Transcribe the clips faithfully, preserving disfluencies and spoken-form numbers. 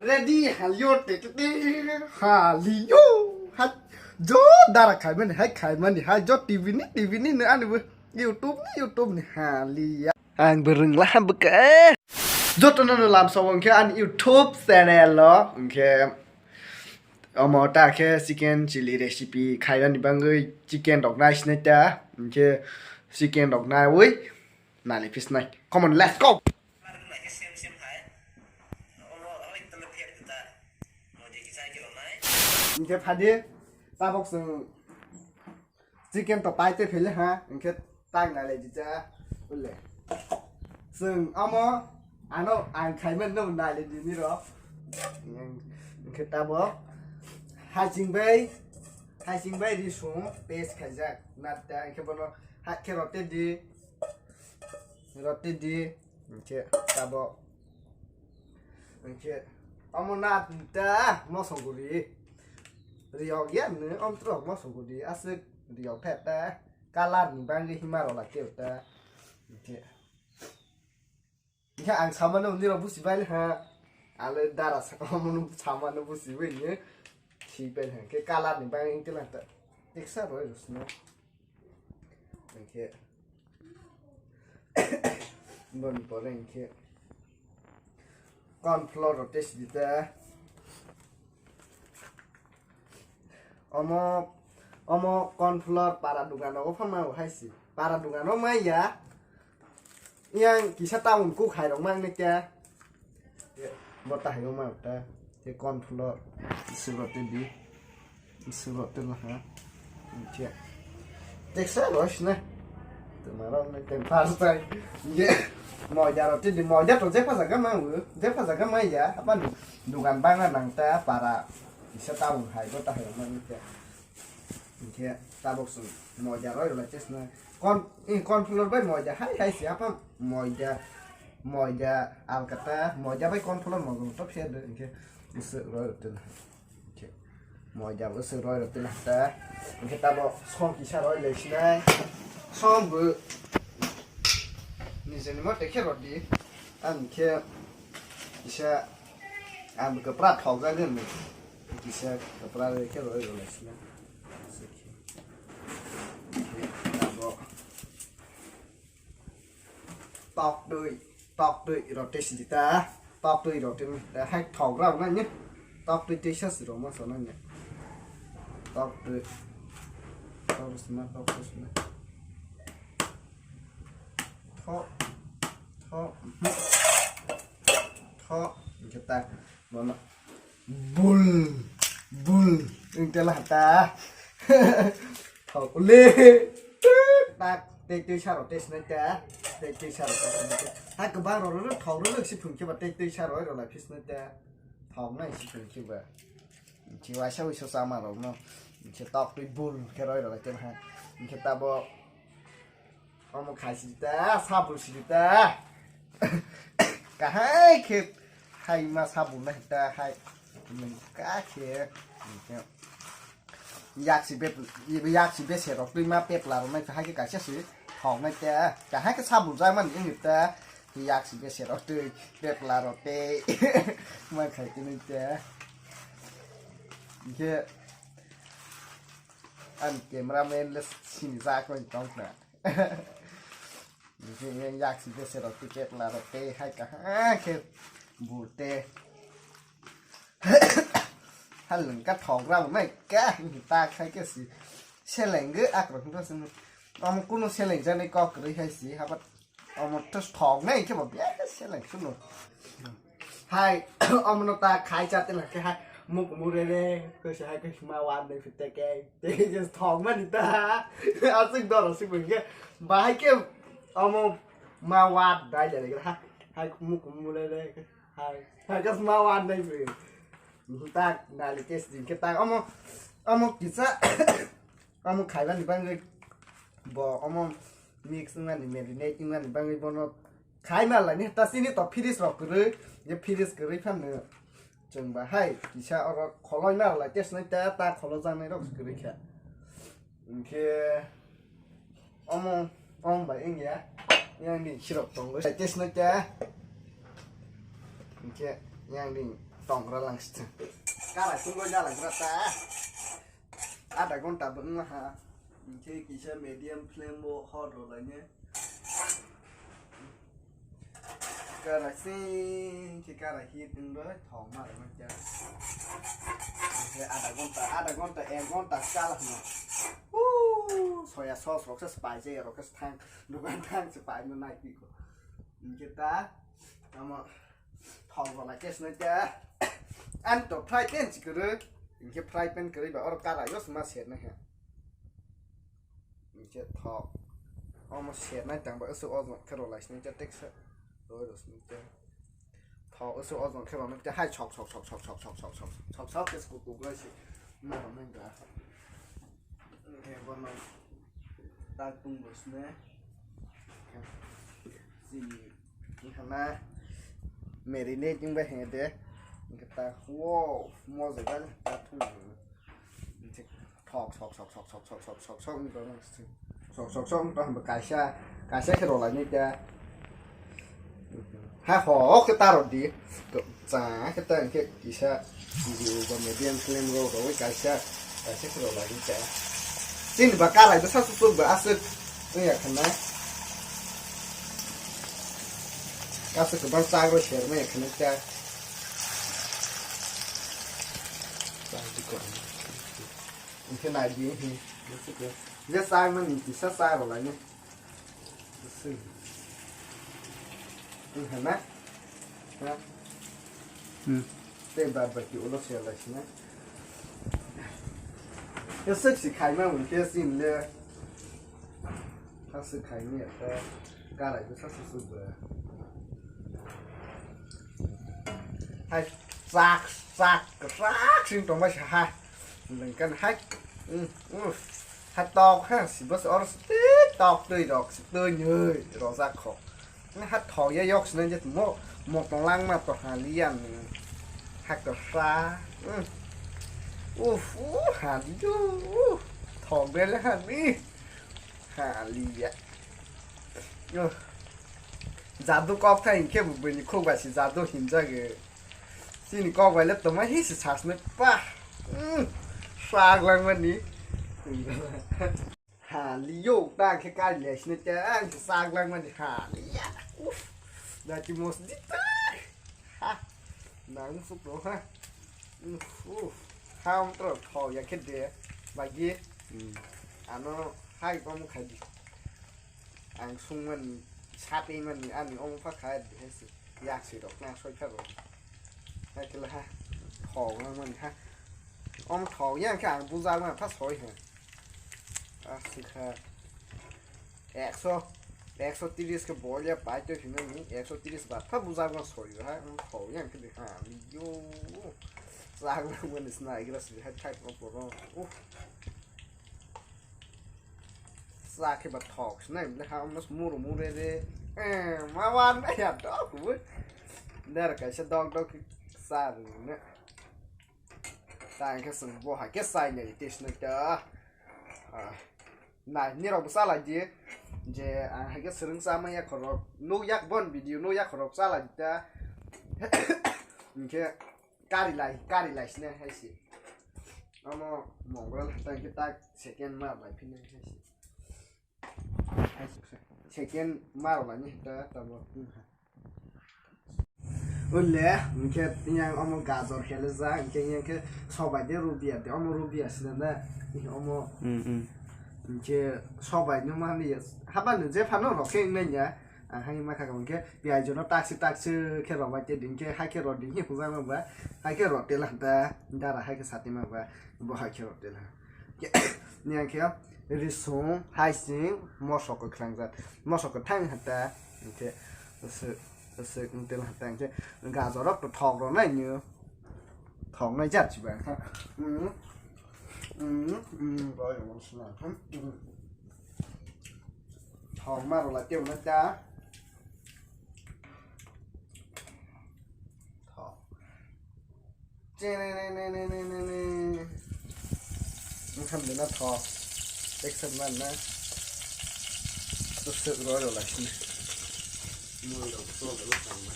Ready, halio, te, te, te, halio. Ha, jo dara khaimani, hai khaimani, hai jo T V ni, T V ni, ne ani bo YouTube ni, YouTube ni, halia. Ang bo rwngla ha bwkha. Joto no lam sabo hwnkhe ani YouTube channel o, hwnkhe omo ta khe chicken chili recipe khainani bangwi chicken rok nai sinai ta, hwnkhe chicken rok naiwi nali phisnai. Come on, let's go. Hwnkhe phadi, tabok chwng chicken to paite phele ha, hwnkhe tak nai lai dija, ule. Chwng omo ano ang khaimani no nai lai dini ro. Hwnkhe tabok haching bai, haching bai risung paste khaijak. Natta hwnkhe bono hakhe rote di, rote di, hwnkhe tabok. Hwnkhe omo na ta mosok guri. Riyok ya nw omtrok mosok guri aswk riyok phe ta. Color ni bangwi hima rok lai khe ta. Hwnkhe, hwnkhe ang samano nirok busi bai ha. Ale dara saka omo no samano busi bai ni. Si bai ha. Hwnkhe color ni bangwi wngte lang ta. Teksa roi rosno. Hwnkhe boni pore hwnkhe corn flour rok tei sidi ta. Omo, omo corn flour para dugan rogo pha mango hai si. Para dugan o maya. Yang kisa town kuk hai rok mang ne kya. Bo ta hai o mang ta. Te corn flour. Isi rok te di. Isi rok te laha. Kya. Teksa rok sina. Tuma rok ne tem par tai. Ye. Moida rok te di. Moida to je pha jaga mang. Je pha jaga maya. Apa ni? Dugan banga nang ta para. Kisa town hai bo ta hai mang ne kya. Hwnkhe tabok chwng moida roi rwlai tei swnai. Corn, eh, corn flour bai moida hai hai se apa moida, moida alkata, moida bai corn flour moida to phe de hwnkhe bwswk roi rw tela. Hwnkhe moida bwswk roi rw tela ta. Hwnkhe tabok som kisa roi lai sinai. Som bo nijeni mote khe rw di. Ang khe kisa ang kwpra thok jagwi. Kisa kwpra rw khe roi rw lai sinai. Abo tok twi, tok twi rok tei sidi ta, tok twi rok tei ta, hai thok rok nai ni, tok twi tei sa si rok ma sa nai ni, tok twi, tok twi sima, tok twi sima, tho, tho, tho, hwnkhe ta, bono. Bul, bul, wng tela ta. Thok le. Tak, tei twi saro tei sinai ta. Tei twi saro tei sinai ta. Ha kwbang rok rw thok rw si phun khe ba tei twi saro rw lai phi sinai ta. Thok nai si phun khe ba. Chi waisa wiso sama rok no. Chi tok twi bul khe roi rw lai tela ha. Hwnkhe tabo. Omo khai sidi ta, sabul sidi ta. Kahai khe hai ma sabul na ta hai. Ka khe. Yak si bet, yak si bese rok twi ma pepla rok nai hai khe kaisa si thok nai ta. Kahai khe sabul jai man ni ta. Yak si bese rok twi pepla rok tei. Ma khai tini ta. Khe an cameraman le sini jak nai tong na. Yang yak si bese rok ticket la rok tei hai kaham khe bul tei halwng ka thok rok nai ka ta khai khe si seleng ge ak rok hwnkha sini. Omo kunu seleng jani kok kwrwi hai si habat omo thos thok nai khe bo biya seleng sunu. Hai, omono ta khai chate na khe hai, muk mure re, khe se hai khe ma wan de fite ke, te je thok mani ta, asik doro sik bun ke, bahai ke, omo ma wan dai de ha, hai muk mure re, hai, hai kas ma wan dai fite, ta nali kes din ke ta, omo, omo kisa, omo khaiba ni bangwi bo, omo mix wngmani, marinate wngmani bangwi bono khai ma lai ni ta sini to fridge rok kwrwi, je fridge kwrwi phano chwng ba hai kisa oro kholoi ma lai test nai ta, ta kholo janai rok kwrwi kha. Hwnkhe omo, omo bai wngya, yang ni sirok tongo lai test nai ta. Hwnkhe yang ni Tongra lang sita. Kara sungoi jala grata. Ada gonta bung ha. Hingke kisa medium flame bo hot rolaine. Kara sing ke kara hit wng roi thok ma rok nokya. Ada gonta, ada gonta, ek gonta chala hino. Soya sauce rok se spice rok se thang, dukan thang se pai no nai piko. Hingke ta, tamo thok rok lai ke sini ta. An to fry pan si kuru. Hingke fry pan kuru ba oro kara yo sma se na he. Hingke thok. Omo sernai tangba aswk ojok khe rwlai sini khe teksa. Roi rw sini khe. Thok aswk ojok khe rwnai khe hai sok sok sok sok sok sok sok sok sok sok khe sukuk kuk lai si. Ma rwnai da. Hingke bono tak tung rw sini. Chini wngkha na marinate wngbai hwnde. Hingke ta wow moja bai ta thung. Thok sok sok sok sok sok sok sok sok wng tong. Sok sok sok wng tong hwnba kaisa, kaisa khe rwlai nai khe. Ha ho khe ta rw di. Cha khe ta hingke kisa video ba medium flame rw rw kaisa, kaisa khe rwlai nai khe. Chini ba karai bwsa suk suk ba aswk wng ya khana. Kaisa kwbang chak rw ser wng ya khana khe. Hingke nai di, hmm. Je chak mani kisa chak rw lai ni. Wngkha na? Ha? Hmm. Tei bad baki ulo se lai sina. Kesek si khai ma wngkhe sin le. Haswk khai ni ata. Karai bwsa suk suk ba. Hai chak chak chak sing tong bai sa ha. Lengkan hai. Mm, mm. Hai tok ha si bas or si tok twi rok si twi nyoi rojak kho. Ni ha thok ya yok sina je mo mo tong lang ma to ha lian. Ha ka sa. Mm. Uf, uh, ha di du. Thok de le ha ni. Ha liya. Uh. Jadu kok thai hingkhe bo bini khuk bai si jadu hinjak e. Chini kok bai le tongma hi se sasne pa. Hmm. Sak lang mani. Ha liyo ta khe kai le sne te ang sak lang mani ha liya. Uf. Da ti mos di ta. Ha. Nang suk ro ha. Uf. Ha um tro tho ya khe de. Ba gi. Hmm. Ano hai ko mu khai di. Ang sungmani, satwi mani, ani omo pha kha, hai se yak se rok na soi kha rok. Hai khe ha, thok nang mani ha. Omo thok yang khe ang bujar ma pha soi ha. A se kha. Ekso, ekso tiris khe bol ya pai to himani, ekso tiris ba pha bujar ma soi ha. Omo thok yang khe ha, yo. Sak nang mani sna igra se ha thai pro pro. Uh. Sa khe ba thok swnai le ha omo muru mure re. Eh, ma wan na ya dok bu. Dar kaisa dok dok sa rwna. Ta khe sung bo ha khe sai nai tes na ta. Ah. Na ni rok sa la di. Je ang ha khe swrwng sa ma ya khorok. No yak bon video no yak khorok sa la di ta. Hingkhe kari lai, kari lai sne hai si. Omo mongrel hatai khe tak second ma bai phini hai si. Hai si, second ma rok lai ni ta tamo. Ule, hingkhe yang omo gajor khele ja, hingkhe yang khe sobai de rubia de, omo rubia sina na, omo. Hmm, hmm. Hingkhe sobai no ma ni, haba no je phano rok khe nai ya. Ang hai ma kha hingkhe piyaj no taksi taksi khe rok bai te din khe hai khe rok din khe hujak ma ba, hai khe rok tela da, dara hai khe sati ma ba, bo hai khe rok tela. Ni ang khe risung, haising, mosok kwkhwrang jat, mosok kwthang hata, hingkhe se, se tela hata hingkhe gajor rok to thok rok nai nio, thok nai jat si ba kha. Hmm. Hmm, hmm, roi rok sna, hmm. Thok ma rok la teo na ta. Thok. Chenenenenenene. Wngkha bini no thok. Teksa man na. Tusuk roi rok lai sini. Mui rok to dalo tangma.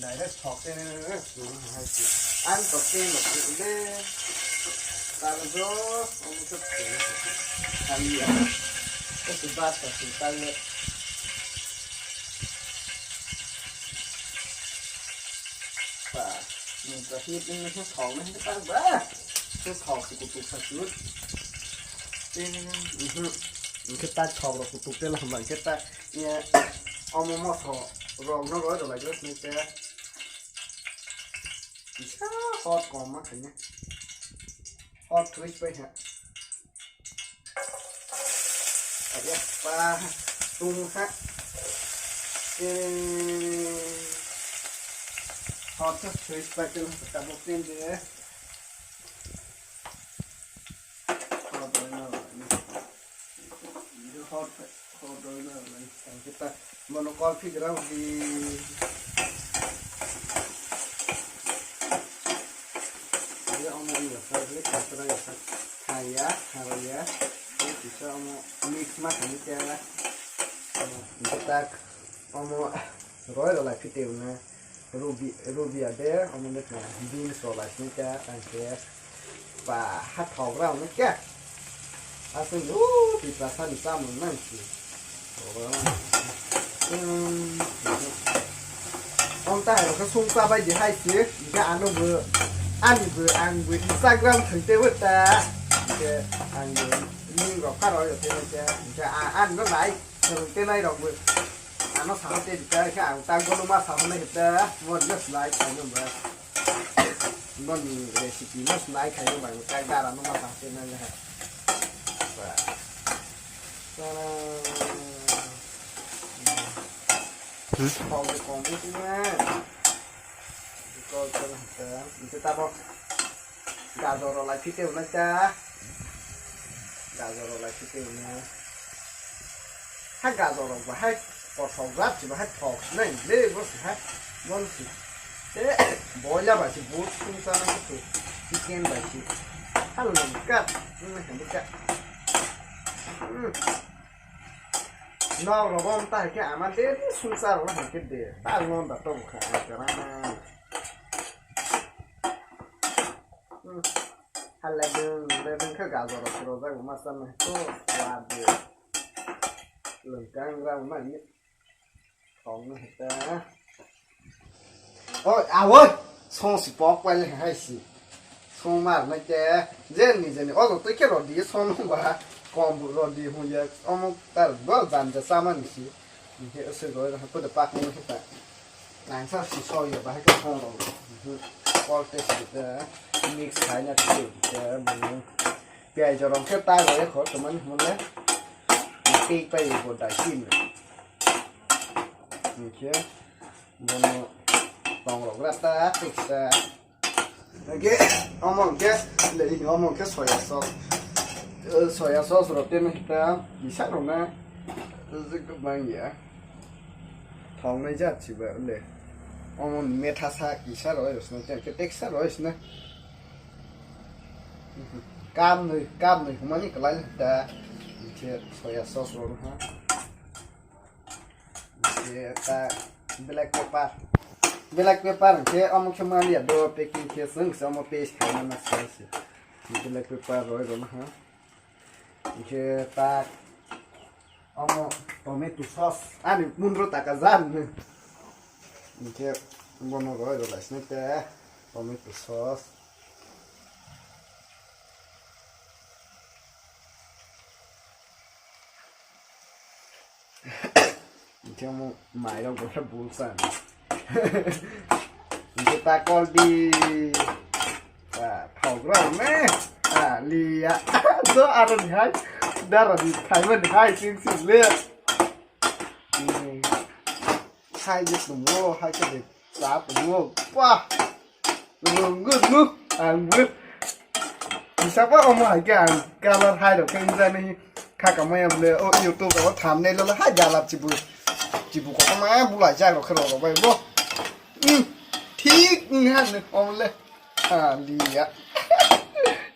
Direct thok te ne ne ne ne ne hai si. Ang tok te no te ne. Talo jo, ang to te ne. Ang ya. Ko tu ba ta si ta le. Ba, ni to hit ne ne thok ne ta ba. Ko thok si ko tu sa su. Te ne ne. Mhm. Hwnkhe tak thok rok kutuk te lama hwnkhe tak, ye, omo moso rok no roi rwlai jwk ni te. Kisa hot kom ma khaina. Hot twist pai ha. Ayo pa tung ha. Eh, hot twist pai te ta bo pen de. Hot doi na lai ni. Hot, hot doi na lai ni. Ang kita mono coffee ground di. Dia omo iya sa, dia katra ya sa. Haya, haya. Ini bisa omo mix ma kami tiara. Kita omo roi roi lai fitewna. Ruby, Ruby ade, omo le kha beans rok lai sini kha, ang khe ba ha thok rok no khe. Aswk o Tiprasa ni chamung nang si. Ang ta hai rok khe sung cha bai di hai si, hingke ano bo, ani bo, ang bo Instagram thwng te bo ta, hingke ang bo link rok kha roi rok te bo ta, hingke a-, ani no nai, thwng te nai rok bo. Ano saha te dikha khe ang tak bono ma saha nai hita, mo just like ano ba. Noni recipe no slide khai no bai, tak dara no ma tang se na ha. Ba. Tara. Hmm? Kau de kong de na. Kau de na ta. Ite tabo. Gajor rok lai phite na ta. Gajor rok lai phite na. Ha gajor rok bahai kothok jat si bahai thok sinai le bo si hai bon si. Te boila bai si but sung sana si chicken bai si. Ha lengkat, hmm, lengkat. Hmm. Nok rok bo ta hai khe ama de sung sa rok hai khe de. Ta ngon da to bukha ai kara. Hmm. Halai dong, halai dong khe gajor rok rojak ma sana to wa de. Lengkang rang ma ni. Tong na hita. Oi, awoi. Song si pok pai le hai si. Song mar na ke. Jeni jeni. Ogo tei khe rodi song ba. Kom bu rodi hu ya. Omo tar bo janja samani si. Ni he se go ha pu de pak ni hita. Nang sa si so ya ba ha ke song ro. Kol te si de. Mix khai na ti de. Mo. Piyaj rong khe ta roi kho tongmani hwnle. Tei pai bo dai kin. Hingkhe bono tong rok ra ta tiksa. Hingkhe omo hingkhe le omo hingkhe soya sauce. Eh, soya sauce rok tei ta kisa rok na. Bang ya. Thong nai jat si ba le. Omo metha sa kisa rok oi sna tei kisa rok oi sna. Kamnwi, kamnwi hwnmani kwlai ta. Hingkhe soya sauce rw ha. Hingkhe ta black pepper. Black pepper hingkhe omo khe mani ya do packing khe swng se omo paste khaina na se se. Black pepper rw rw ha. Hingkhe ta omo tomato sauce ani pundro taka jan. Hingkhe bono rw rw lai sini te tomato sauce. Hingke omo mairok bo khe bulsa. Hingke ta kol di. Ta thok rok ne. Ta liya. Do aro ni hai. Dara di thai mani hai sing sing le. Hai je tum wo hai ke de. Chap rwgo, pah! Rwngwgwno, ang bo. Kisa pa omo hai khe ang color hai rok khe wngjaknai kha kamaya bole. O YouTube rok thumbnail o hai jalap chibu. Chibu kotorma bulai jak rok khe rw rw bai bo. Hmm, thik wngha nw omo le. Ha, liya.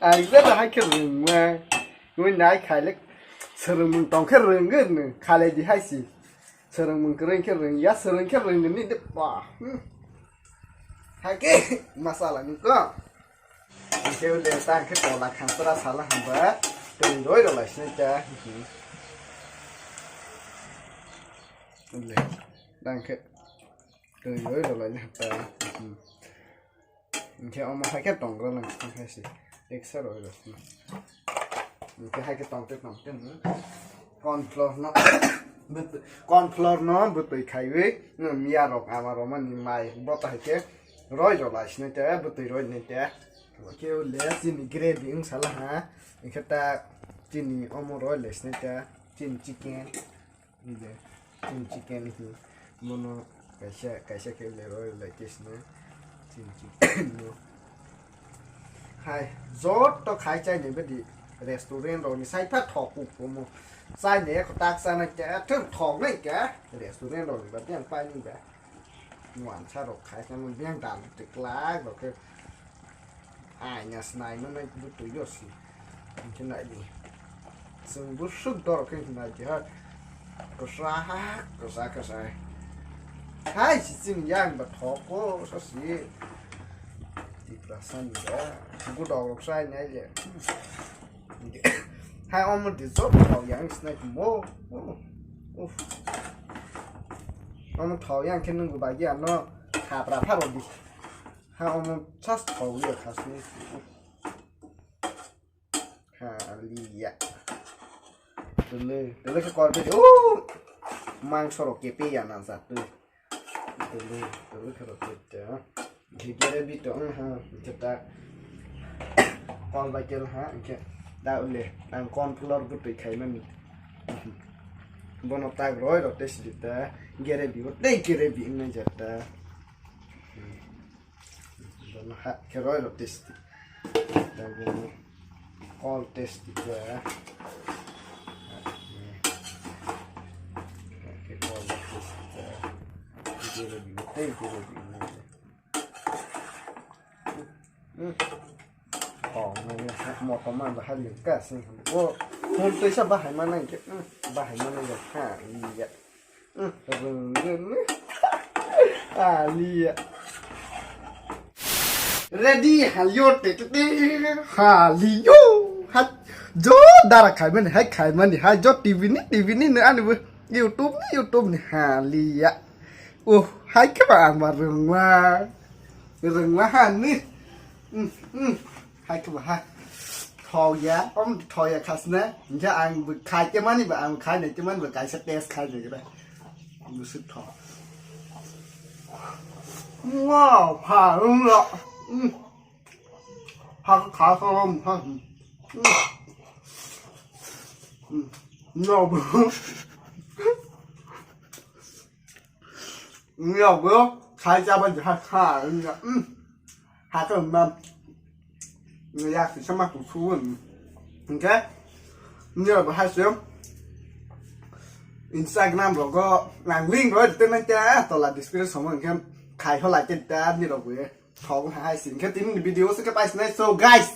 Ang je da hai khe rwngma. Wng nai khai le. Swrwngmung tong khe rwngwgwno. Khalai di hai si. Swrwngmung kwrwng khe rwngya, swrwng khe rwngni de pa. Hmm. Hake masala ni ko. Hingke ule ta hingke tola khansara sala hamba twi roi rw lai sini ta. Ule ta hingke twi roi rw lai ta. Hingke omo hai khe tong rw lai sini hai si. Eksa roi rw sini. Hingke hai khe tong te tong te. Corn flour no, corn flour no bwtwi khaiwi, miya rok ama rok mani mai bota hai khe roi rw lai sini te, bwtwi roi ni te. Khe ule chini gravy wng sala ha, hingke ta chini omo roi lai sini te, chini chicken, ule chini chicken hi mono kaisa, kaisa khe ule roi lai te sini chini chicken no. Hai, joto khai chai ni bedi restaurant rok ni sai pha thok kuk kumo. Chai ni ek tak chana kya, thum thok nai kya, restaurant rok ni ba biang pai ni ba. Wansa rok khai chana biang dal te klak rok ke. Ai na snai no nai bu tu yo si. Ang khe nai di. Chwng bwswk dorok khe hinai keha kwchak kwchak kwchak. Hai si chini yang ba thok ko so si. Tiprasa ni ba. Buku dok rok sai nai le. Hai omo di job thok yang sinai mo. Uff. Omo thok yang khe nung ba gi ano khapra pharo di. Ha omo sas thok ya khasni. Ha liya. Tulu, tulu khe kol pedi. Oh! Mangso rok kepe ya na sa tu. Tulu, tulu khe rok pedi. Gere bito ha jeta. Kol ba kel ha ke. Da ule ang corn flour bwtwi khai mani. Bono tak roi rok te sidi ta. Gere bi o tei gere bi ngai jeta. Bono ha khe roi rok te sidi. Da bono. All test ya. All test ya. Video review, thank you review. Hmm. Oh, no, no, motor man bahai ka sing. Oh, phone to sa bahai mana ke? Hmm, bahai mana ya? Ha, iya. Aliya. Ready, haliyo, te, te, te, haliyo. Ha, jo, dara khai mani, hai khai mani, hai jo, T V ni, T V ni, ne, ani bo, YouTube ni, YouTube ni, haliya. Oh, hai ke ba ang ba rungwa. Rungwa ha ni. Hmm, hmm. Hai khe ba hai. Thok ya, om thok ya khasna. Hingke ang bo khai te mani ba, ang khai nai te mani ba, kaisa test khai nai gra. Busuk thok. Wow, ha, um, la. Hmm. Ha, kha, kha, um, ha. Hmm. Hmm. No, bro. Ngiya bro, khai chaba jha kha, ngiya, mm. Ha ka ma. Ngiya si sama ku su, mm. Hingke? Ngiya bo ha se. Instagram rogo, nang link roi te nang te, tola description mo hingke khai ho lai te ta ni rogo ye. Thok hai si. Hingke tini video se ke pai sinai. So guys,